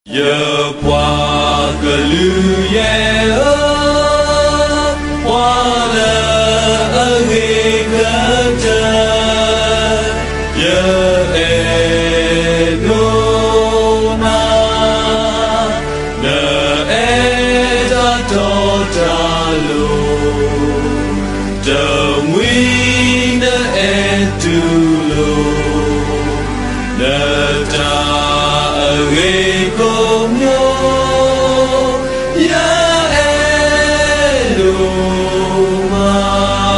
ယပှၤကလုာ်ယဲၢ်ဧၢ, ပှၤလၢအဂ့ၤကတၢၢ်, ယအဲၣ်ဒိးနၤ, နအဲၣ်တၢ်တီတၢ်လိၤ, တမှံၤနအဲၣ်တူၢ်လိာ် နတၢ်အဂ့ၤကိးမံၤ, ယအဲၣ်ဒိးမး.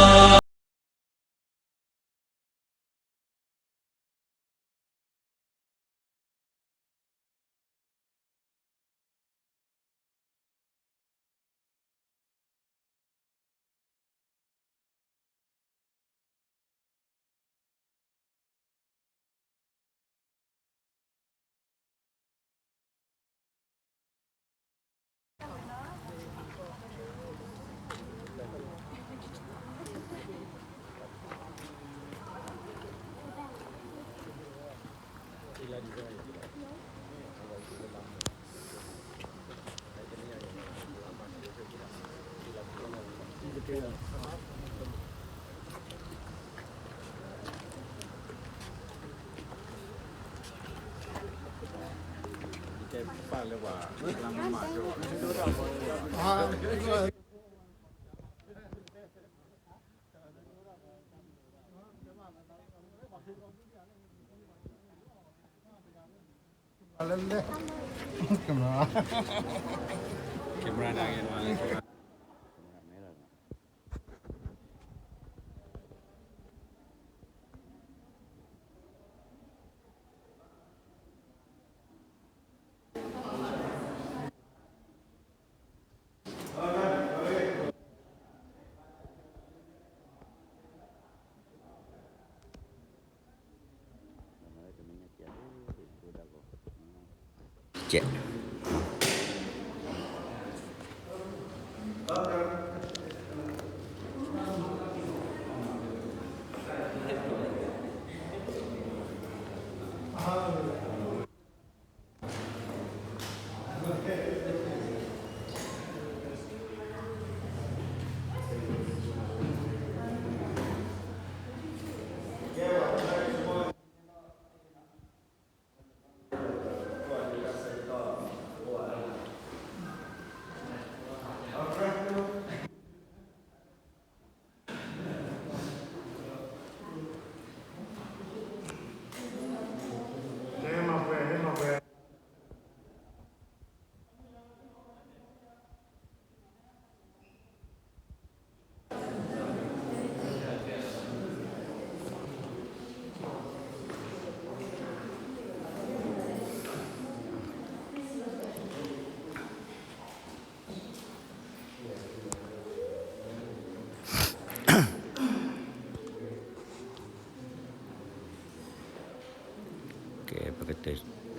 ကဲ ပကတဲ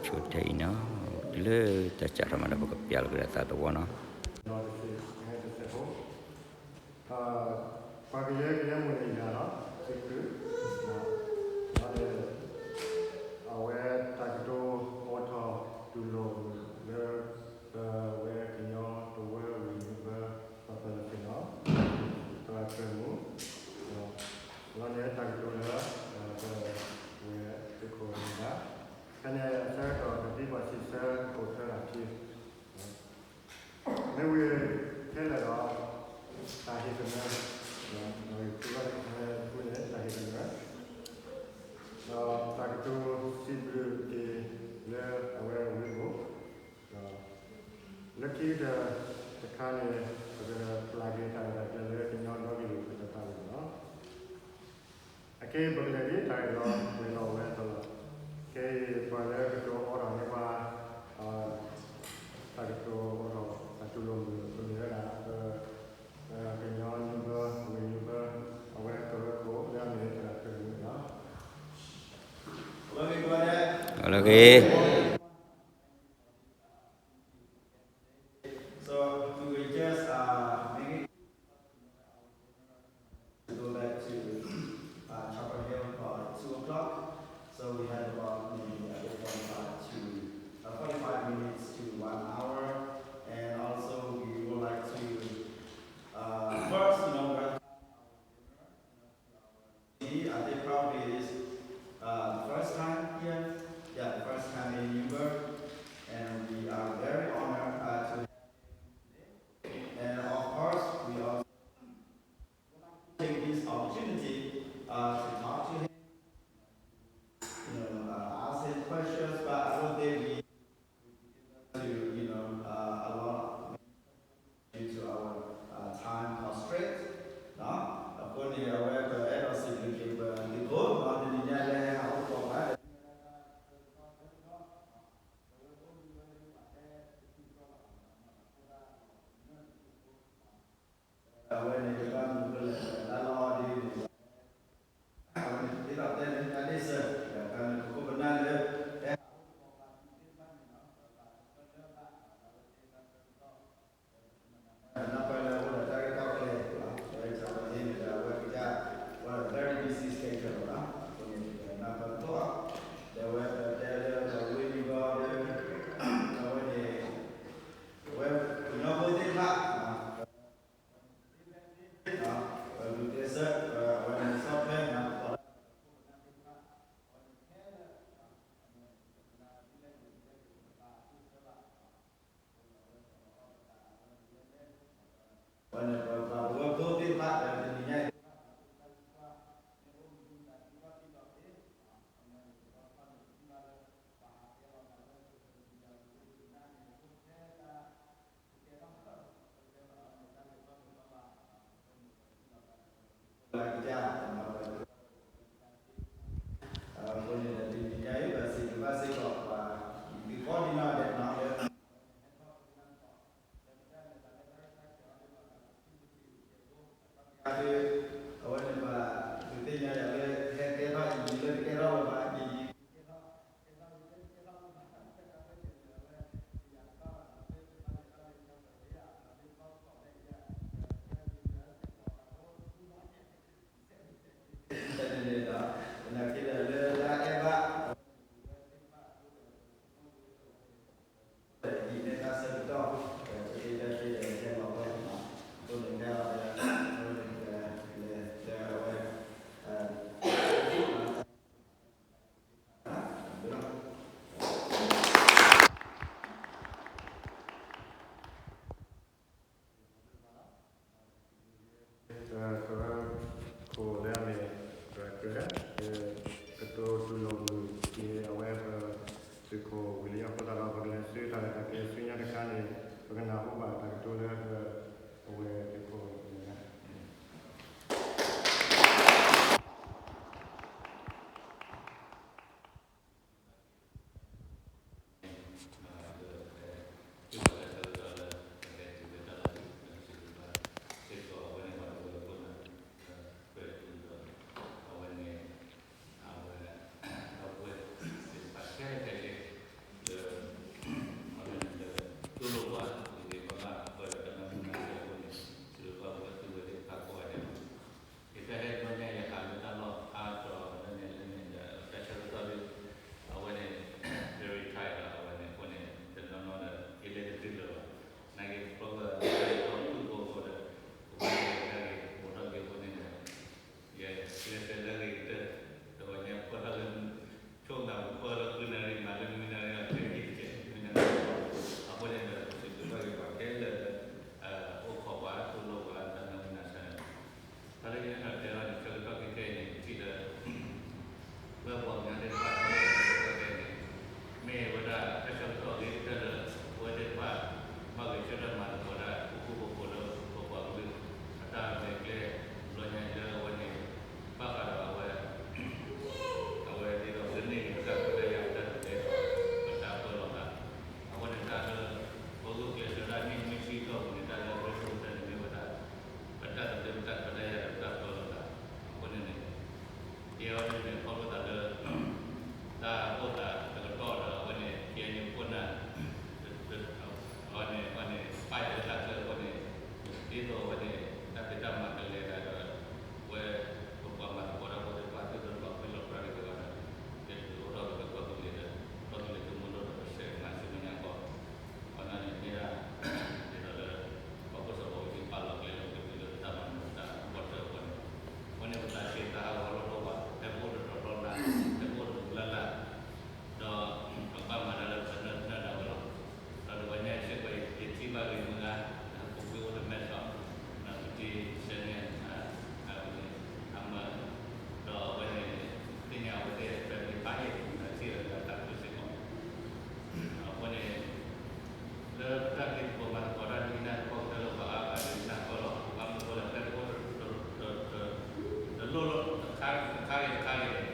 ဆိထဲအံၤနီၤ, တုၤလၢတၢ်စးထီၣ်မးဒီး ပကပျၢ်လီၤက့ၤသးသဝီနီၤ. ပှၤကယဲၢ်ကယဲၢ်မ့ၢ်န့ၣ်ယၤလီၤ, စံးကု, ဒီး အဝဲတၢ်ကတိၤအိးထီၣ်တူၢ်လိာ်လၢ ပဝဲကညီတဝၢဝံၤမုၢ်ဘၢ ပှၤဖဲလဲၣ်သ့ၣ်နီၤ, သရၣ်တြဲၤမူ, လီၤန့ၣ်တၢ်ကတိၤလၢ ပဝဲသုးခိၣ်န့ၣ်ဒၣ်, ဖဲန့ၣ်အဆၢကတီၢ်ပဒံးပှၤစံးဆၢကီၢ်ထွဲတၢ်ထံ မ့ၢ်ဝံၤခဲလၢာ်ဒီး တၢ်ဟ့ၣ်ကနၢ, ဒီးယဃုဘၣ်န့ၣ် ဖဲန့ၣ်တၢ်ဟ့ၣ်ကနၢ, ဒီးတၢ်ကတိၤစံးဘျုးက့ၤလၢအဝဲဝံၤအဃိ, ဒီးလၢခံကတၢၢ်တခါန့ၣ် ပကပျၢ်က့ၤတၢ်ရဲၣ်တၢ်ကျဲၤလၢကညီဒီကလုာ်အတၢ်သးဝံၣ်န့ၣ်လီၤ. အခဲအံၤပကလဲၤဒ်တၢ်ရဲၣ်လီၤ လဲၤလီၤဝဲအသိးလီၤ. ခဲအံၤပှၤလၢကတိၤအိးထီၣ်န့ၢ်ပှၤ တၢ်ကတိၤအိးထီၣ်တၢ်တူၢ်လိာ်မုာ်အသိးန့ၣ်ဝဲဒၣ် ပ ကညီနွံဘၢ ဝ့ၢ်နွံဘၢ အဝဲကရၢခိၣ်လၢအမ့ၢ်သရၣ်တြဲၤမူန့ၣ်လီၤ. အိၣ်လၢဂ့ၤ So we were just uh, making to go back to uh, Chapel Hill about two o'clock. So we had about maybe uh, forty-five to uh, forty-five minutes to ဒီးဆူညါတခါန့ၣ် ပကနၢ်ဟူဘၣ်တၢ်ကတိၤလၢအဝဲသ့ၣ်ကိးန့ၣ် အဝဲန့ၣ် very tight ဒီး အဝဲန့ၣ်အဃိန့ၣ် တနီၤနီၤဒီး ယလဲၤတတုၤလၢၤဘၣ်. နာ်က့ problem လၢတၢ်ကီၢ်သူၣ်ကိးကိးဒီး အဝဲန့ၣ်တၢ်ဂ့ၢ်အိၣ်ထီၣ်က့ၤအဃိန့ၣ်ဒီး ယကျဲးစၢးလၢအဂ့ၤကတၢၢ် ဒီးပှၤညါပၢၢ်ထီၣ်လၢ ဆိကမိၣ်ပၢၢ်လၢဃုနၣ်ရံၣ် မၤလၢနွံနၣ်ရံၣ်လီၤ ခဲအံၤတကဲး နွံနၣ်ရံၣ် အဃိန့ၣ်ဒီး ပစံးဘျုးဘၣ်က့ၤပှၤခဲလၢာ်လၢ အိၣ်ခိးပှၤ သိၣ်လိပှၤ တၢ်မၤမုာ်နၤဆၢန့ၣ် တၢ်လၢယအဲၣ်ဒိးတဲအီၤန့ၣ် ဆၢကတီၢ်ခဲခဲအံၤန့ၣ် ပထံၣ်လၢ လၢပှၤကညီသ့ၣ်တဖၣ် တၢ်အိၣ်သးခဲခဲအံၤန့ၣ် မ့ၢ်ဝဲဒၣ်တၢ်ဆၢကတီၢ်အဂ့ၤကတၢၢ်လၢ ပဝဲသ့ၣ်တဖၣ် ဘၣ်ဂဲၤဆၢထၢၣ်မၤသကိးတၢ် ဃူဃူဖိးဖိးလၢပပှၤကလုာ် အတၢ်ရဲၣ်ကျဲၤ ဘျီညါလၢအဝဲန့ၣ် ဘၣ်ဃးဒီးအဝဲ အဝဲဒ်သိးပကန့ၢ်က့ၤပတၢ်ခွဲးတၢ်ယာ်အတၢ်ဒုးသ့ၣ်ဒီး ပတၢ်ပၢလီၤသး အဃိန့ၣ်တၢ်လၢ ပဂုာ်ကျဲးစၢးဒၣ်န့ၣ် မ့ၢ်ဆံးထီၣ်ပူၤန့ၣ် တၢ်လၢအရ့ဒိၣ်ကတၢၢ်န့ၣ်မ့ၢ်ဝဲဒၣ် ပတၢ်ဒုးသ့ၣ် ပတၢ်ခွဲးတၢ်ယာ်ဒီးပတၢ်ပၢလီၤသး အဃိန့ၣ်န့ၣ် ယဲအံၤန့ၣ် ခီဖျိသးလၢ တၢ်အိၣ်သးတကတီၢ်ဒီး အဝဲန့ၣ် KNU ခိၣ်နၢ် အဝဲန့ၣ် အဝဲန့ၣ် ပာ်ယဲလၢတၢ်ချၢအဃိန့ၣ် ဒ်သိးအဝဲန့ၣ် တၢ်ဖံးတၢ်မၤကလဲၤသးဒီး ဝဲ ပပှၤမၤသကိးတၢ်ဖိသ့ၣ်တဖၣ် သုတလီၤပြံလီၤပြါတဂ့ၤဘၣ်ဒီး ယတအိၣ်ထီၣ်က့ၤလၢကီၢ်သူလ့ၤဒီး ကီၢ်သူလ့ၤသုးမုၢ်ဒိၣ်ဒီး ပဆဲးမၤဆူမဲာ်ညါကီၢ် အဃိန့ၣ်မ့ၢ်ဒၣ် ဒ်သိးလၢ ပှၤကိးစီၤဘီဝံၤပာ်လီၤကျဲလၢကဘျံးလၢပတၢ်မၤနၢၤတၢ်ကီတၢၢ်အဃိန့ၣ် အဃိန့ၣ် ပသးဆံးသးဟးဂီၤလိၣ်ထီၣ်ဘၣ် ဖဲပအိၣ်တတီၤလီၢ်နၤ ဖဲပအိၣ်တပူၤလၢ်လၢ် ဒီးပကဘၣ်မၤတၢ်လၢပကနၢ်နၢ်ဒၣ်ဝဲလီၤ. ဒီးတဝဲညါစ့ၢ်ကီး ယထံၣ်ဘၣ်ဂ့ၤမုၢ်ဂၤ ပူၤကွံာ်အိၣ်တမဲာ်စီး ပတံၤဆဲန့ၣ် အမၢ ဒီးအဝဲန့ၣ် သ့ၣ်ညါအဝဲသ့ၣ် ဖဲပတံၤဖးယံာ် ဒီးထံၣ်အီၤလၢတၢ်ခုစ့ၢ်ကီး အဃိန့ၣ် လၢပတၢ်ဖံးသကိးမၤသကိးတၢ်ဒ်နၢ်သပှၢ်ကတၢၢ်လၢပှၤအါဂၤဒ်နၢ်ပၢၢ်လီၤ. ဘၣ်မနုၤအဃိလဲၣ် ဖဲပအိၣ်တ တလိၣ်လၢ တခါတခါဂ့ၤတခါဂ့ၤန့ၣ် မ့ၢ်ဝဲ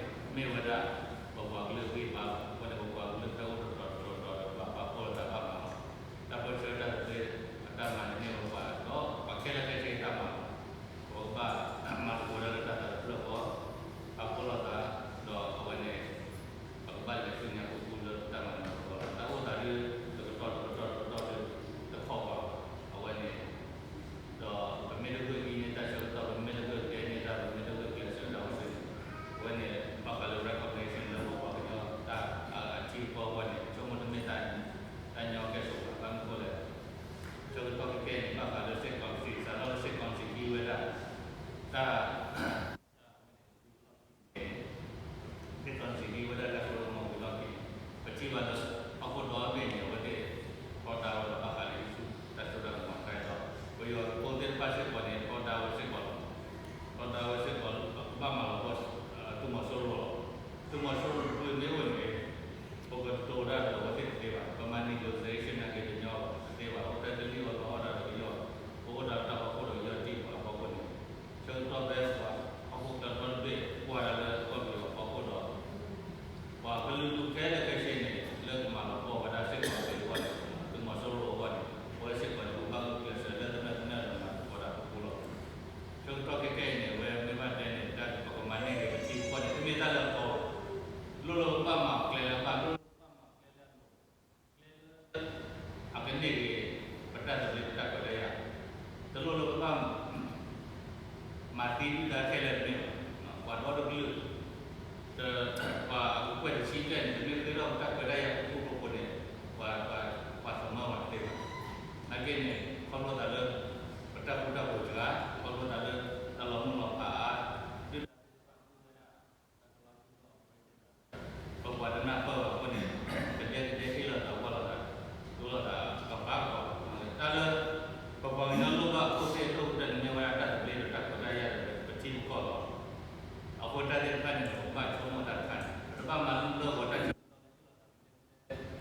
ဒၣ် ပပှၤကလုာ်ဂံၢ်ဘါလီၤ. အဃိန့ၣ် ပပှၤကလုာ်ဖဲအိၣ်တတီၤတတီၤဒီး ပဘၣ်ပာ်ဖှိၣ်လၢတၢ်ဘၣ်မၤလီၤ. တၢ်ပၢဆှၢတၢ်သဘျ့အတၢ်မၤန့ၣ်မ့ၢ်ဝဲပှၤ ဒီးပှၤခဲလၢာ်ခဲဆ့အတၢ်မၤလီၤ. ပကဘၣ်မၤသကိးတၢ်လၢတၢ်သးတဖျၢၣ်ဃီ ပာ်ဖှိၣ်လိာ်သး ဒီးအဝဲန့ၣ် ပကဘၣ်လဲၤဆူညါဃူဃူလၢတၢ်မၤနၢၤအဂီၢ်လီၤ. တၢ်အိၣ်သးဒ် တကတီၢ်တကတီၢ်တကတီၢ်ဒ် တခီၣ်ဘၣ်ဘၣ်. အဝဲန့ၣ် ဒီးပမ့ၢ်တဂုာ်အံၤန့ၢ်တၢ်ဆၢကတီၢ် ပမ့ၢ်တဂုာ်ကျဲန့ၢ်တၢ် ပမ့ၢ်တဂုာ်ကျဲးစၢးတၢ်ဝဲန့ၣ် အဝဲန့ၣ် ဘၣ်ဃးလၢ recognition လၢပပှၤကညီတၢ်အထံအကီၢ်အဂီၢ်န့ၣ် ဆိကမိၣ်တမ့ၢ်တၢ်ညီကဲဆိးဘၣ်. ဘၣ်မနုၤအဃိလဲၣ် ဆၢကတီၢ်ခဲခဲအံၤန့ၣ် ဘၣ်ဃးလၢ စစ်ကောင်စီ စးထီၣ်လၢ စစ်ကောင်စီ ဟံးဝဲဒၣ် တၢ် စစ်ကောင်စီ ဟံးဝဲဒၣ်တၢ်စိတၢ်ကမီၤဝံၤလီၢ်ခံန့ၣ် ပထံၣ်ဘၣ်လၢ ဟီၣ်ခိၣ်ဒီဘ့ၣ်န့ၣ် အဝဲသ့ၣ်ထီဒါဝဲလီၤ ဘၣ်ဃးလၢယ့ၣ်ၡူးတၢ်စိတၢ်ကမီၤတခါအံၤဒီး ပယီၤဖိသ့ၣ်တဖၣ်စ့ၢ်ကီးန့ၣ် ထီဒါဝဲစ့ၢ်ကီးလီၤ. ထီဒါဝဲစ့ၢ်ကီး ပကဘၣ်မၤလီၤပှီၢ် သုးမီၤစိရိၤလီၤ. သုးမီၤစိရိၤတဖုမ့ၢ်အိၣ်န့ၣ် ပကတိၤတၢ်ဒီးအဝဲသ့ၣ်တသ့ဘၣ်. ပမၤ negotiation နာ်က့တညီဘၣ် တသ့ဘၣ်. အိၣ်ဖဲတလံၣ်အီၣ်လီအီၣ်တၢ်ဒီးပယီၤ ပအိၣ်တၢ်တၢ်ဖီခိၣ်ဒီးပယီၤတံၢ်ပှၤအဖီခိၣ်န့ၣ် ဆၢကတီၢ်ဖဲပှၤဟီၣ်ခိၣ်ချၢထီတဘ့ၣ် ကွၢ်တၢ်လၢကီၢ်ပယီၤအဖီခိၣ်ဒီး ပှၤကလုာ်ဒူၣ်ခဲလၢာ်ခဲဆ့န့ၣ် လၢကမၤလီၤပှီၢ်ဝဲဒၣ် စစ်ကောင်စီ အဂီၢ်န့ၣ် သုးမီၤစိရိၤအဂီၢ်န့ၣ် အဝဲစ့ၢ်ကီးန့ၣ် ပဘၣ်ဂုာ်ကျဲးစၢးလၢကနၢ်ကနၢ်ဒီးမၤသကိးတၢ်ဖီခိၣ်လီၤ. ဆၢကတီၢ်ခဲခဲအံၤန့ၣ် အဝဲမ့ၢ်ဘၣ်တဲန့ၣ် တၢ်ပကမၤန့ၢ်က့ၤပထံပကီၢ်န့ၣ် တမ့ၢ်တၢ်လၢအကီဘၣ်. လိၣ်လၢပဘၣ်မၤကျဲလၢအဘၣ် လိၣ်လၢပဘၣ်မၤကျဲလၢအလိၤ ကျဲလၢ အကန့ၢ်က့ၤ ပတၢ်သဘျ့ပတၢ်ခွဲးတၢ်ယာ်, တလိၣ်လၢပဘၣ် မၤသံဒုၣ်ဒါခဲလၢာ်တမ့ၢ်ဘၣ်, ပှၤဒီတကလုာ် ပှၤအကကွဲၢ်တဆံဘျဲၣ်န့ၣ် တမ့ၢ်ဃ့ထီၣ်ပတၢ်ခွဲးတၢ်ယာ်ဃူဃူဖိးဖိးန့ၣ် ပှၤ ပှၤသမၢပှၤတသ့ဘၣ်. နာ်က့န့ၣ် ခီဖျိသးလၢ ပတၢ်ဃူတၢ်ဖိးစှၤ, ခီဖျိသးလၢ တၢ်လီၤမုၢ်လီၤဖးအါ, ဒုၣ်ဒါသ့ၣ်တဖၣ်ဃုဝဲဒၣ် ပပှၤတနၢ်ပၢၢ်ဘၣ်အဃိန့ၣ် ကဒဲကဒဲဟ့ၣ်လိာ်သးဝီလိာ်သး ဒိလိာ်သးကပၤကပၤ, တၢ်လၢ ပပှၤကညီလိၣ်ဘၣ်အခိၣ်သ့ၣ်အဒိၣ်ကတၢၢ်န့ၣ် မ့ၢ်ဝဲဒၣ်တၢ်သဘျ့ဒီးတၢ်ခွဲးတၢ်ယာ်ဒီးပထံပကီၢ်လီၤ. အဃိတၢ်သ့ၣ်တဖၣ်န့ၣ် ပကဘၣ်ဆိကမိၣ်တၢ်တခါန့ၣ် ပတဘၣ်မၤလၢပှၤတၢ်ဆၢကတီၢ်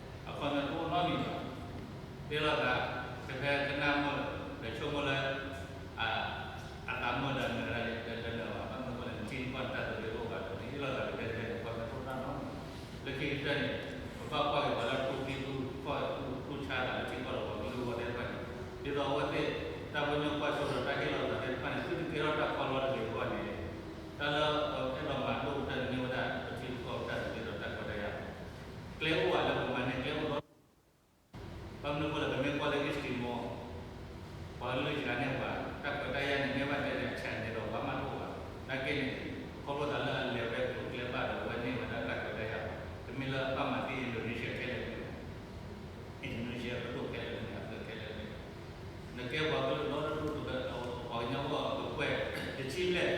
အခီပညီတအိၣ်နီတမံၤဘၣ်. ဟ့ၣ်လီၤသး ကဖဲကနၣ်မုာ် ဒီးဆိကမိၣ်လၢ အသးမုာ်ဒီးနၢၤတၢ်န့ၣ် တနၢၤဘၣ်. ဘၣ်မနုၤအဃိလဲၣ် နထံကီၢ်န့ၣ် တၢ်သဘျ့အိၣ်ဘၣ်ဒီး နဟ့ၣ်လီၤသးကဖဲကဖဲန့ၣ် ပှၤမ့ၢ်တအိၣ်တၢ်နီတမံၤ လၢခံကတၢၢ်န့ၣ် ပဘၣ်ကွၢ်က့ၤပှၤလၢအတူၢ်သံတူၢ်ခီၣ် တူၢ်ဆါသးလၢထံကီၢ်ဒီးပှၤကလုာ်အဂီၢ်သ့ၣ်တဖၣ်န့ၣ် ဒ်သိးအဝဲသ့ၣ် တၢ်ပညိၣ်ကွၢ်စိဒီးတၢ်ဟ့ၣ်လီၤသးသ့ၣ်တဖၣ်န့ၣ် သုတကဲထီၣ်တၢ်ကီလီတဂ့ၤအဂီၢ်န့ၣ် တၢ်လၢပအဲၣ်ဒိးမၤဒိၣ်ကတၢၢ်န့ၣ်မ့ၢ်ဝဲဒၣ် ပထံပကီၢ်တၢ်သဘျ့ဒီးတၢ်ခွဲးတၢ်ယာ် ကျဲအိၣ်ဘၣ်လၢပမၤန့ၢ်ကျဲအိၣ်ဒီး ဘၣ်မနုၤအဃိလဲၣ် ပမ့ၢ်ကွၢ်လၢ East Timor ပှၤကလုာ်စှၤန့ၢ်ပှၤ တၢ်ခွဲးတၢ်ယာ်န့ၣ် မ့ၢ်ဘၣ်တဲန့ၣ် အဆဲးန့ၣ်ဒီးပှၤမၤတအိၣ်ဘၣ်. နာ်က့န့ၣ် ခီဖျိသးလၢအလဲၤဝဲကျိၤကျဲဘၣ်ဒီး အဝဲန့ၢ်ဝဲဒၣ်တၢ်ခွဲးတၢ်ယာ် တမ့ၢ်လၢအဘၣ်မၤသံ Indonesia ခဲလၢာ်န့ၣ် Indonesia ပဒိၣ်ခဲလၢာ်န့ၣ် အသုးခဲလၢာ်န့ၣ် နကဲပှၤကလုာ်ဒီတဒူၣ်တက ပှၤကညီအဂီၢ်ကကွဲၢ် တဆံဘျဲၣ်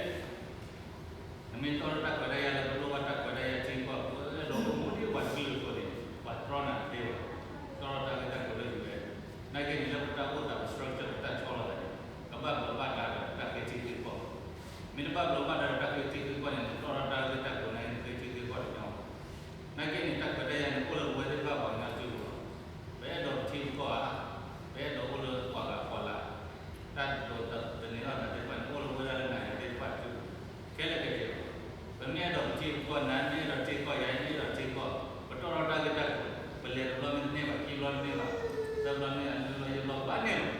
နမ့ၢ်တီၢ်ထီၣ်တၢ်ခွဲးတၢ်ယာ်လၢပဒိၣ်ဘၣ်တၢ်ခွဲးတၢ်ယာ်ထံကီၢ် ပအဲၣ်ဒိးအိၣ်မူဒ်ပှၤတကလုာ်အသိးန့ၣ် ပှၤတြီနၤတသ့ဘၣ်. တီၢ်ထီၣ်တၢ်ဂ့ၢ်တၢ်ကျိၤလၢ ယူၤအဲၣ် နာ်က့န့ၣ် လၢပတၢ်အိၣ်သး ပ structure ပတၢ်ဆီလီၤသးန့ၣ် ကဘၣ်ဘျီးဘၣ်ဒါဒီးတၢ်ဃ့ထံဃ့ကီၢ် မ့ၢ်တဘၣ်ဘျီးဘၣ်ဒါဒီးတၢ်ဃ့ထံဃ့ကီၢ်န့ၣ် နတီၢ်ထီၣ်တၢ်ဂ့ၢ်တၢ်ကျိၤန့ၣ် နဃ့ထံဃ့ကီၢ်တညီဘၣ်. နာ်က့န့ၣ် တၢ်ခွဲးတၢ်ယာ်န့ၣ် အိၣ်လၢပဝဲသ့ၣ်တဖၣ်ပှၤကညီစုပူၤလီၤ. ပအဲၣ်ဒိးပထံပကီၢ်ဧါ, ပအဲၣ်ဒိးအိၣ်လၢပှၤဂၤဖီလာ်, တၢ်ဒိးသန့ၤထီၣ်သးသ့ၣ်တဖၣ်န့ၣ် အိၣ်လၢဝဲဒၣ်လၢနၤယၤသ့ၣ်တဖၣ်စုပူၤ, ခဲလၢာ်ခဲဆ့လီၤ. ပမ့ၢ်အဲၣ်ဒိးပထံပကီၢ် နၤမ့ၢ်အဲၣ်ဒိးထံကီၢ် ယၤမ့ၢ်အဲၣ်ဒိးထံကီၢ် ပတီၢ်ထီၣ်တၢ်ဂ့ၢ်တၢ်ကျိၤ ပလဲၤတဘျီမ့ၢ်တန့ၢ်ဘၣ် ခံဘျီတန့ၢ်ဘၣ် သၢဘျီန့ၢ် အနွံဘျီယဲၢ်ဘျီဘၣ်န့ၣ်လီၤ.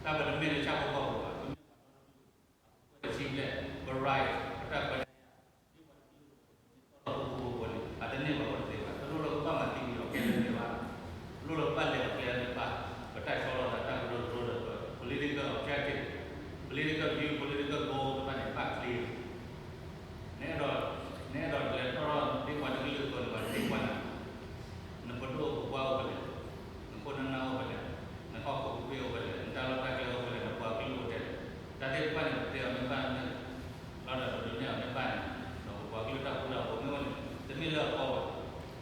တၢ်ပတမ့ၢ်လၢဆၣ်ဖိကီၢ်ဖိဘၣ် ပမ့ၢ်ပှၤတီတဒူၣ် အပူၤကွံာ်တဆံဘျဲၣ် ပ right ပတၢ်ခွဲးတၢ်ယာ် ဒ်ပှၤတကလုာ်အသိးန့ၣ် မ့ၢ်တီၢ်ထီၣ်တၢ်ဖိဖိအဃိန့ၣ် အတန့ၢ်ဘၣ်အိၣ်တသ့ဘၣ်. တလိၣ်လၢပဘၣ်မၤသံပယီၤခဲလၢာ်န့ၣ်ဘၣ်. တလိၣ်လၢပဘၣ်လဲၤအီၤကျဲန့ၣ်ဘၣ်. ပတၢ်ဆီလီၤသးတၢ်ကရၢကရိဒီး political objective, political view, political goal တဖၣ်န့ၣ် ဘၣ် clear နအဲၣ်ဒိး နအဲၣ်ဒိးလဲၤထီၣ်ထီၣ်ဒ်ပှၤတကလုာ်အသိးန့ၣ် ပှၤတသ့ကွၢ်နၤ, နပဒိၣ်ပပှၢ်အိၣ်ဖဲလဲၣ်, နခိၣ်နနၢ်အိၣ်ဖဲလဲၣ်, နဟီၣ်ခိၣ်ကပ့ၢ်အိၣ်ဖဲလဲၣ်, နတၢ်လီၢ်တၢ်ကျဲအိၣ်ဖဲလဲၣ်, နပှၤကလုာ်အိၣ်ထဲလဲၣ်, တၢ်သ့ၣ်တဖၣ်န့ၣ် ပတဲအီၤမ့ၢ်ဘၣ်န့ၣ်, လီၤဒီးပဒုးနဲၣ်အီၤမ့ၢ်ဘၣ်န့ၣ်, ဒီးပပှၤကလုာ်တၢ်ဃူတၢ်ဖိးမ့ၢ်အိၣ်န့ၣ် တမ့ၢ်လၢအကီ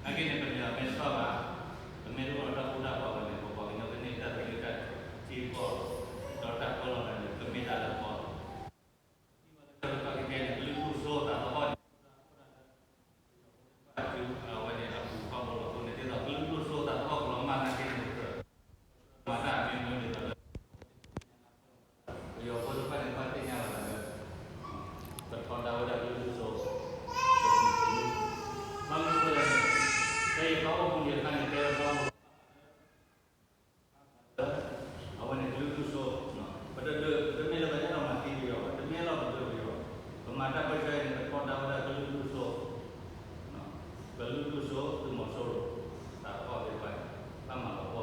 ဘၣ်. နာ်က့န့ၣ် ပန့ၢ်အီၤမ့ၢ်တဘၣ်ဘၣ်, ပမ့ၢ်တအိၣ်ဒီးတၢ်ဃူတၢ်ဖိးဘၣ်န့ၣ် ပပှၤကညီကန့ၢ်တၢ်သဘျ့တၢ်ထံကီၢ်, ဒီးတၢ်ကီလီၤသးန့ၣ် ကမ့ၢ်တၢ်လၢအကီလီၤ. ပထံၣ်ဘၣ်လၢဆၢကတီၢ်ခဲအံၤန့ၣ် ကလုာ်ဒူၣ်စိသးသဟီၣ်န့ၣ် အဝဲန့ၣ်အပူၤထီဘိလီၤအဃိန့ၣ် ဒ်သိးကလုာ်ဒူၣ်စိသးသဟီၣ်ကလီၤမၢ်နာ်က့န့ၣ် မၤတၢ်အမံၤမံၤဒ်သိးလၢ ပယီၤဖိတဖၣ်န့ၣ် ဘၣ်သ့ၣ်ညါလီၤသးလၢ ပထီဒါဝဲဒၣ်ကလုာ်ဒူၣ်စိ ဘၣ်မနုၤအဃိလဲၣ်န့ၣ် ဖဲယဖးအိၣ်ပူၤယဖးန့ၣ် တဲဝဲဒၣ် လၢ အဝဲန့ၣ်ကလုာ်ဒူၣ်စိ, ပတဒုး ပတမ့ၢ်လၢပအဲၣ်ဒိးမၤသံပယီၤဘၣ်, တမ့ၢ်လၢပဒုးပယီၤ, ပမၤတၢ်ပၢဆှၢအံၤန့ၣ် ပထီဒါဝဲဒၣ်ကလုာ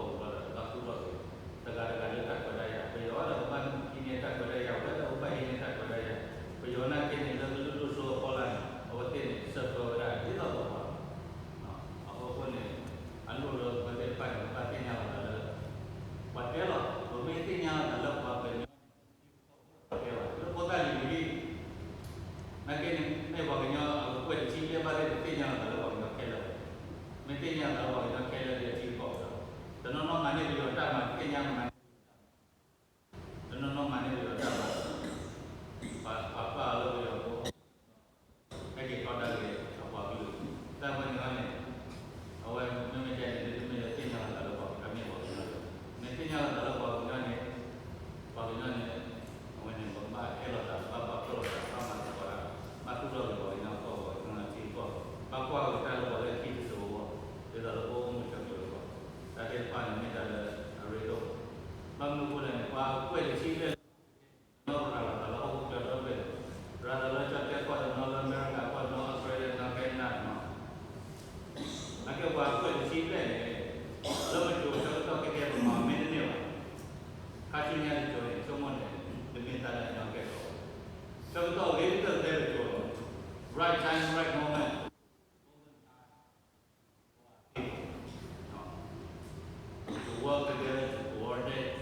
်ဒူၣ်စိ, ကလုာ်ဒူၣ်စိ သုးမီၤစိရိၤ သးသဟီၣ်သ့ၣ်တဖၣ်န့ၣ် ဘၣ်မၤလီၤပှီၢ်ဝံၤလီၤဒီး ဘၣ်ဃုထီၣ်က့ၤ တဂၤတဂၤလၢတၢ်ခွဲးတၢ်ယာ်, ပယီၤဒီးပဘၣ်ဟံးန့ၢ်တၢ်ခွဲးတၢ်ယာ်, ဝဲဒီးပဘၣ်ဟံးန့ၢ်တၢ်ခွဲးတၢ်ယာ်, ပယီၤနာ်က့န့ၣ် လၢကလုာ်ဒူၣ်စိအဖီလာ်န့ၣ် အဝဲသ့ၣ်န့ၣ် ဆၢဖၢဝဲဒၣ်ဒ်သိးသိးပှၤ အဃိန့ၣ် အလိၣ်လၢပဝဲသ့ၣ်တဖၣ်န့ၣ် ပဘၣ်သ့ၣ်ညါလီၤသးလၢ ပှၤတဲလီၤ, ပမ့ၢ်သ့ၣ်ညါလီၤသးလၢပှၤကညီန့ၣ် ပှၤကညီပှၤတဲဘၣ် လၢဖိသၣ်လံၤလံၤ နာ်က့န့ၣ် မ့ၢ်ပှၤကညီအကကွဲၢ်တဆံဘျဲၣ်ဘၣ်သ့ၣ် တသ့ၣ်ညါလီၤသးလၢပှၤကညီခဲလၢာ်ဘၣ်, မ့ၢ်သ့ၣ်ညါသးလၢပှၤကညီခဲလၢာ်ဒီးထံကီၢ်ဒီး တနီၤနီၤမၤန့ၢ်ပယီၤတၢ်မၤ တသ့ၣ်ညါမၤန့ၢ်ပယီၤတၢ်မၤ တနီၤနီၤမၤန့ၢ်ပယီၤတၢ်မၤ ပှၤပာ်အီၤလၢပယီၤဖိ ဟဲက့ၤထီဒါက့ၤအပှၤကလုာ်, တၢ်ဝဲန့ၣ်အီၤန့ၣ် အဝဲမ့မ့ၢ်တဲန့ၣ် မ့တမ့ၢ်လၢသ့ၣ်ညါလီၤသးလၢပှၤကမ့ၢ်ပှၤကညီလီၤ, မ့ၢ်သ့ၣ်ညါလီၤသးလၢပှၤကညီန့ၣ် ပှၤကညီန့ၣ် အဝဲန့ၣ် ပဘၣ်တဲလီၤသး ဘၣ်ဘၣ်ဖျိလီၤသး ဘၣ်မၤသကိးတၢ် ဘၣ်သူၣ်ထီၣ်က့ၤပှၤကညီကီၢ်ပှၤကညီထံကီၢ်, ဘၣ်ကွၢ်က့ၤတၢ်လၢပှၤလၢခံတစိၤအဂီၢ်, ဒ်သိးလၢပအိၣ်မူဆိးကျၢၤအဂီၢ်, တၢ်သ့ၣ်တဖၣ်န့ၣ်မ့ၢ်တၢ်လၢအရ့ဒိၣ်, ဘၣ်မနုၤအဃိလဲၣ်န့ၣ် ပှၤကွဲးတဆံဘျဲၣ်လၢ နီၢ်ပရၤလီၤသးလၢဟီၣ်ခိၣ်ချၢဒီဘ့ၣ်, ရၤသးလၢကၠီၣ်တဲၣ်ကီၢ်တနီၤ လၢအမဲရကၤကီၢ်တနီၤ အီစထြ့လယါ နီၢ် ကဲနဒၤနီၤ, နာ်က့ပှၤကွဲးတဆံဘျဲၣ်န့ၣ် လၢပစိၤဆၢကတီၢ်ခဲကဲပမၤမ့ၢ်တန့ၢ်ဘၣ်, ခါဆူညါတစိၤန့ၣ် ဆိကမိၣ်န့ၣ် တမ့ၢ်တၢ်လၢအညီကဲထီၣ်ဘၣ်, ဆၢကတီၢ်ဂ့ၤကတၢၢ်ဖဲတစိၤလီၤ, right time, right moment. To work together to coordinate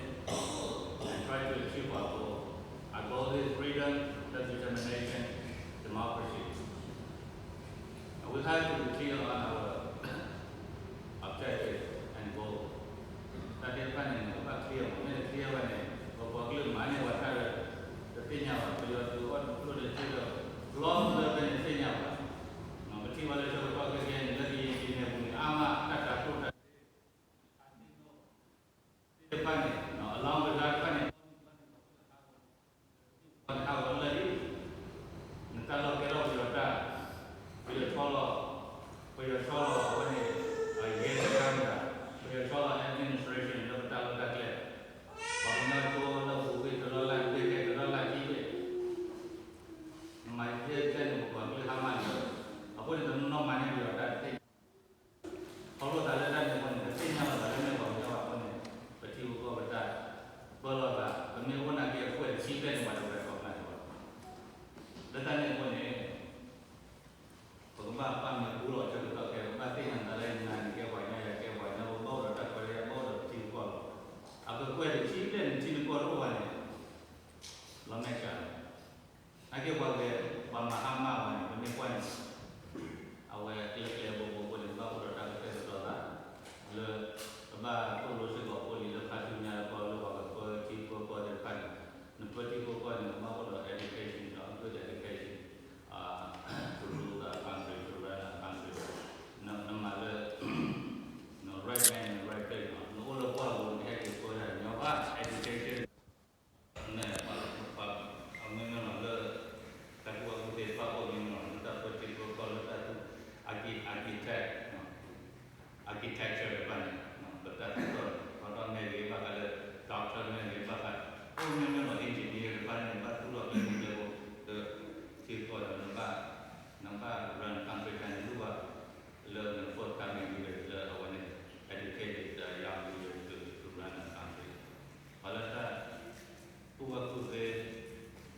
and try to achieve our goal. Our goal is freedom, self-determination, democracy. And we have to be clear on our objective and goal. တၢ်သ့ၣ်တဖၣ်န့ၣ် ပဘၣ် clear မ့ၢ်တ clear ဘၣ်န့ၣ် ပပှၤကလုာ်မၤန့ၢ်ဝဲတၢ်ဒီး တသ့ၣ်ညါဘၣ် ပယီၤသုးအီၣ်တဖျိဒီး တလီၤမုၢ်လၢဖဲန့ၣ်သ့ၣ်ညါဘၣ်. ပထံၣ်ဘၣ်လၢဆၢကတီၢ်ခဲကဲန့ၣ် လၢကယံာ်ပံၤန့ၣ်အပူၤန့ၣ် အါမးတၢ်တၤကျိၣ်တၤစ့ အသ့ၣ်နီၣ် န့ၣ် အလီၢ်ဝဲဒၣ်တဖၣ်န့ၣ် ပှၤန့ၣ်ဟးဂီၤလၢာ်လံ, နတၢ်လီၢ်ကဲထီၣ်ပယီၤတၢ်, ပယီၤဆီလီၤ, ပယီၤဆီလီၤအဝဲန့ၣ် ရဲစခန်းမတၤ, ပယီၤဆီလီၤ administration လၢပတၢ်လီၢ်တၢ်ကျဲ, ပှၤကညီကၠိလၢပူၤကွံာ်တလီၢ်လၢ်ကွံာ် ဟဲတလီၢ်လၢ်ကွံာ်, နမၤယဲၢ်ကဲန့ၣ် ပပှၤကလုာ်ဟါမၢ်လၢာ်, အဃိန့ၣ် တနီၤမၤန့ၢ်ပယီၤတၢ်တသ့ၣ်ညါ ခီဖျိသးလၢတၢ်န့ၣ်အဃိန့ၣ် ပသ့ၣ်ညါလီၤသးလၢမ့ၢ်ပှၤကညီဘၣ်အဃိန့ၣ် ပထံပကီၢ်ပတၢ်ပၢလီၤသး ပမ့ၢ်အိၣ်နာ်က့အကွဲၢ်တဆံဘျဲၣ်န့ၣ် ပှၤတရဲၣ်ကျဲၤဘၣ်. လၢတၢ်န့ၣ်အဃိန့ၣ် ပကဘၣ်ပာ်မ့ၢ်ပူလီၤဆၢကတီၢ်ခဲ ပဘၣ်သ့ၣ်ညါသးလၢနၤန့ၣ်ကဲပှၤကညီ ယၤကဲပှၤကညီ ပဘၣ်အိၣ်ဒီးတၢ်ခွဲးတၢ်ယာ် ဘၣ်အိၣ်ဒီးပထံပကီၢ်လီၤ. အကကွဲၢ်တဆံဘျဲၣ်နထံနကီၢ်တအိၣ်ဘၣ်န့ၣ် လီၤမဲာ်ဆှးလီၤ. နာ်က့ပှၤဂဲၤ ပှၤမၤဟါမၢ်ဝဲန့ၣ် ပမ့ၢ်ကွၢ်န့ၣ် အဝဲကျဲကျဲဘိဘိအဃိန့ၣ် ဘၣ်အိၣ်ဒီးတၢ်ကတဲာ်ကတီၤသး လၢ ပဘၣ်သိၣ်လိစ့ၢ်ကီးဖိလံၤလၢခါဆူညါတခီလၢပှၤကပၢထံပၢကီၢ်သ့ၣ်တဖၣ်န့ၣ် နပၢထံပၢကီၢ်န့ၣ် နဘၣ်အိၣ်ဒီး education ဒီး good education to rule the country, to run a country. နမၤလၢ right man in the right place နီၤ နအိၣ်လၢပှၢ်ပူၤ နကဟဲက့ၤပၢတၢ်ညီဘၣ် education န့ၣ် ပှၤမ့မ့ၢ်လီၤလၢ တၢ်ကူၣ်ဘၣ်ကူၣ်သ့တဖၣ်အိၣ်မ့မ့ၢ်လီၤ လၢတၢ်ပၢထံပၢကီၢ်လၢတၢ်သူ archi-, architect, architecture တဖၣ်န့ၣ် ပတၢ်သူၣ်ထီၣ်န့ၣ် ပှၤထီၣ်မ့ၢ်ဂ့ၤဘၣ်ဃးလၢ doctor မ့ၢ်ဂ့ၤဘၣ်ဃး အိၣ်မ့မ့ၢ်လီၤ engineer တဖၣ်န့ၣ် ဘၣ်သူၣ်ထီၣ်ကျဲမုၢ်ကျဲဘိ လၢထံကီၢ်ဒီး နဘၣ် နဘၣ် run country တၢ်န့ၣ်လူၢ်ဘၣ် လၢန forthcoming leader လၢအဝဲန့ၣ် educated young leader to, to run a country. ပှၤလၢတၢ် ကူၣ်ဘၣ်ကူၣ်သ့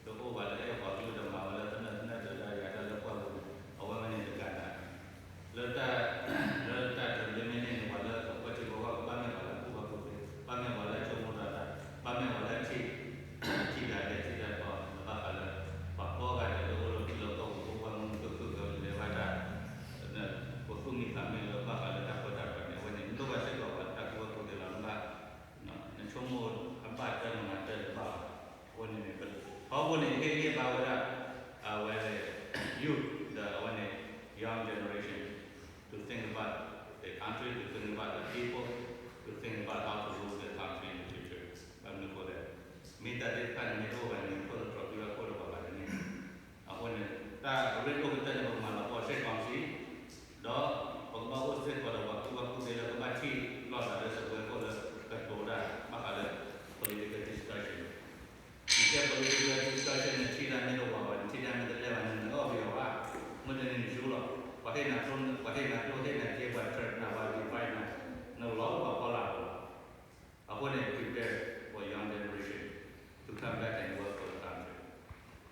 တအိၣ်ဘၣ်လၢအဲၣ်ပှၤကလုာ်တမၤဝဲလၢသနၢၣ်သနၢၣ်ဒၢးတၢ်ယၤတၢ်လၢပှၢ်ပူၤန့ၣ် အဝဲမ့ၢ်န့ၣ်တကးဒၣ် လၢတၢ် လၢတၢ်တမံၤမံၤန့ၣ်န့ၣ် ပှၤလၢကပၢထံပၢကီၢ်ကဘၣ်မ့ၢ်ပှၤလၢကူၣ်ဘၣ်ကူၣ်သ့ ဘၣ်မ့ၢ်ပှၤလၢဆိကမိၣ်တၢ်တၢ် ဘၣ်မ့ၢ်ပှၤလၢထံၣ် ထံၣ်တၢ်ဒဲးထံၣ်တၢ်တီ ဘၣ်ဃးလၢ ပှၤကိးဂၤဒဲးလၢအိၣ်လၢထံလီၢ်ကီၢ်ပူၤ ပှၤမုၢ်ကခုၣ်ကလဲၤဘၣ်တၢ် ပသူၣ်မံသးမုာ်လၢဘၣ်ဃးလၢတၢ်ပၢတၢ်ပြးန့ၣ် အဝဲန့ၣ် နလိၣ်ဘၣ်စ့ၢ်ကီးပှၤတၢ်ကူၣ်ဘၣ်ကူၣ်သ့လီၤ နဘၣ် နဆိကမိၣ်အဘၣ်တၢ်နမၤတၢ်တဘၣ်ဘၣ်. အဃိန့ၣ်န့ၣ် ထီဘိန့ၣ် ယဟ့ၣ်ဂံၢ်ဟ့ၣ်ဘါဝဲဒၣ် အဝဲ youth ဒီးအဝဲန့ၣ် young generation to think about the country, to think about the people, to think about how to rule the country in the future. ဘၣ်မနုၤအဃိလဲၣ်, မ့ၢ်တၢ်သ့ၣ်တဖၣ်န့ၣ်မ့ၢ်တအိၣ်ဘၣ်န့ၣ် နထိၣ်သတြီၤသုလီၢ်ခိၣ်ဒီးပှၤဂၤတန့ၢ် အဃိန့ၣ် တၢ်ရ့ဒိၣ်ကတၢၢ်န့ၣ် ပကမၤလီၤပှီၢ် စစ်ကောင်စီ ဒီးပကဘၣ်အိၣ်စ့ၢ်ကီးဒီးပှၤကူၣ်ဘၣ်ကူၣ်သ့လၢကဘၣ်ထံၣ်လိာ်သးလၢစပွဲခိၣ်လၢကတိၤတၢ် ဘၣ်ဃးလၢ political discussion နကဲ political discussion နထံၣ်တၢ်မ့ၢ်တဝၤဘၣ် နထံၣ်တၢ်မ့ၢ်တလဲၢ်ဘၣ်န့ၣ် နအီၣ်ပယီၤဘၣ်, မုၢ်တနံၤနဆူလီၤ, ပှၤဟ့ၣ်နၤကျိ ပှၤဟ့ၣ်နၤကျိ ဟ့ၣ်နၤစ့ ပှၤ trap နၤ ပှၤ divide နၤ နလီၤလၢပှၤဖီလာ်လီၤ. အဃိန့ၣ် prepare for young generation to come back and work for the country.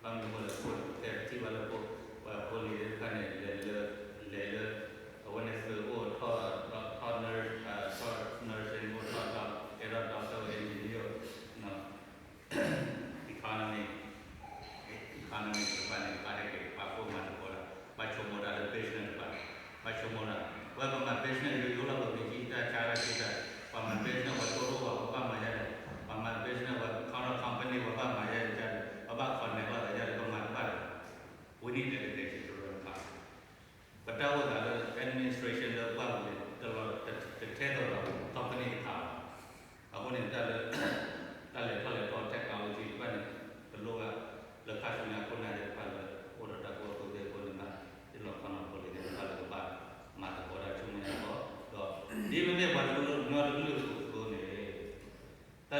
ဘၣ်မနုၤအဃိလဲၣ် အဃိန့ၣ် ပတဲပထံၣ်ဘၣ်လၢ ပဖိလံၤသ့ၣ်တဖၣ်န့ၣ် လဲၤလၢ လဲၤလၢ အဝဲန့ၣ်သုးအိၣ်ထီၣ် ထီၣ် nurse, ထီၣ် nursing အိၣ်ထီၣ် ကဲထီၣ် doctor engineer အိၣ် economy, economy တဖၣ်န့ၣ် ဘၣ်ဟဲက့ၤပာ်ဖှိၣ်မၤသကိးတၢ် ဘၣ်ဆိကမိၣ်တၢ်လၢ business တဖၣ် ဘၣ်ဆိကမိၣ်တၢ် ဝဲပမၤ business ယိယိလီၤ ပမ့ၢ်ကံတၢ်ဆါတၢ်က့တၢ် ပှၤမၤ business ပှၤတိၢ်လိၣ်ပှၤ ပဘၣ်မၤယါလဲၣ်, ပှၤမၤ business ပှၤ company ပှၤဘၣ်မၤယါလဲၣ် ပဘၣ် connect လိာ်သးယါလဲၣ် ပမၤတဘၣ်လဲၣ်. We need education to run a country. ပတၢ်အိၣ်သးလၢ administration လၢပှၢ်ပူၤန့ၣ် တလီၤ တထဲသိးဒီး company တခါဘၣ်. အဃိန့ၣ် တၢ်လၢ တၢ်လဲၤထီၣ်လဲၤထီ technology တဖၣ်န့ၣ် တလိၣ်ဘၣ် လၢခါဆူညါခိၣ်နၢ်သ့ၣ်တဖၣ်လၢ အိၣ်ဒီးတၢ်ကူၣ်ဘၣ်ကူၣ်သ့အဃိန့ၣ် ဘၣ်ဟ့ၣ်လီၤခီနီၤဖိလံၤသ့ၣ်တဖၣ်လၢကဘၣ်မၤသကိးတၢ်ဆူမဲာ်ညါအဂီၢ် ဒီး ဒ်မ့မ့ၢ်ပှၤတကလုာ်ကညီတကလုာ်အသိးန့ၣ် တၢ်လၢအလီၤမဲာ်ဆှးဒိၣ်ကတၢၢ်လၢပဂီၢ်န့ၣ် ပအိၣ်ကွဲၢ်တဆံဘျဲၣ်နာ်က့န့ၣ် ပထံပကီၢ်မ့ၢ်တအိၣ်ဘၣ်န့ၣ် ပတဲလိာ်သးလၢပှၤကညီတအိၣ်ဘၣ် အဃိန့ၣ် ပဘၣ်သ့ၣ်ညါကိးဂၤဒဲး ပဘၣ်သ့ၣ်ညါကိးဂၤဒဲး ပမ့ၢ်အိၣ်လၢပှၤဂၤကီၢ်ဒီး ပကဲထီၣ်ပှၤဂၤလီၤ အိၣ်ယိၤကီၢ်ကဲထီၣ်ကၠီၣ်တဲၣ်ကီၢ်လီၤ အဝဲန့ၣ်ယိၤဖိလီၤ အိၣ်လၢ တရူး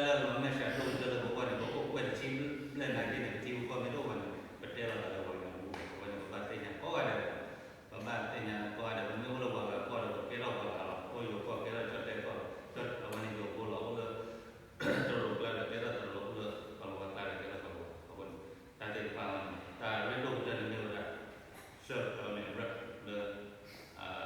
ကျါဒီးကဲထီၣ်တရူး အိၣ်လၢကီၢ်လီၤဝါကျါဒီးကဲထီၣ်ကီၢ်လီၤဝါ အဃိန့ၣ် တၢ်သ့ၣ်တဖၣ်န့ၣ် တၢ်ရ့ဒိၣ်ကတၢၢ်န့ၣ်မ့ၢ်ဝဲဒၣ် self လၢ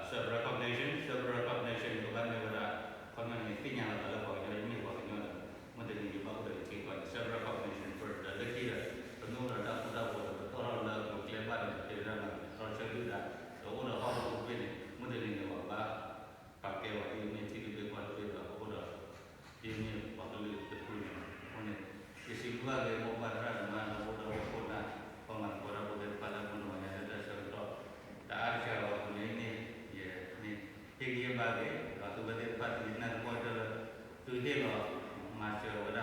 self recognition, self recognition န့ၣ် ကဘၣ်မ့ၢ်ဝဲဒၣ် ခီပညီန့ၣ် သ့ၣ်ညါလီၤသးလၢပှၤကညီ ယမ့ၢ်ပှၤကညီဒီး မုၢ်တနံၤယဘၣ်အိၣ်ဒီးယထံကီၢ်န့ၣ် self recognition first ဒီးလၢခံဒီး ပမ့ၢ်အိၣ်ဒီးတၢ်ဃူတၢ်ဖိးဒီး ပတီၢ်ထီၣ်လၢကျိၤကျဲဘၣ်ဒီး ပတဲဝဲဒၣ်မၤသး ဒီးဆၢဒုၣ်ဒါ ဒီးအိၣ်ဒီးဟီၣ်ခိၣ်ဖိတဘ့ၣ်န့ၣ် မုၢ်တနံၤန့ၣ် ပကဘၣ် ပာ်ကဲဝဲဒ်မ့ၢ်ထံတဘ့ၣ်ကီၢ်တဘ့ၣ်ဒီး အိၣ်ဒီး ဒ်မ့ၢ်ပှၤကလုာ်တဖုန့ၣ်လီၤ. အဃိန့ၣ် ယစံးဘျုးဘၣ်က့ၤ မိၢ်ပၢ်သရၣ်သမါ ဒီးအိၣ်ဒီးခိၣ်နၢ် ပှၤမၤသကိးတၢ်ဖိသ့ၣ်တဖၣ်လၢမုၢ်နံၤဝဲညါလၢတၢ်ဆၢကတီၢ် တအါတစှၤဘၣ်အပူၤန့ၣ်န့ၣ် ယန့ၣ် ဟ့ၣ်ဂံၢ်ဟ့ၣ်ဘါက့ၤ ဒီးသုဝဲသ့ၣ်တဖၣ်သုကနၣ်သပှၢ်တၢၢ်လၢ သုဟ့ၣ်လီၤမၤ အဝဲဒၣ်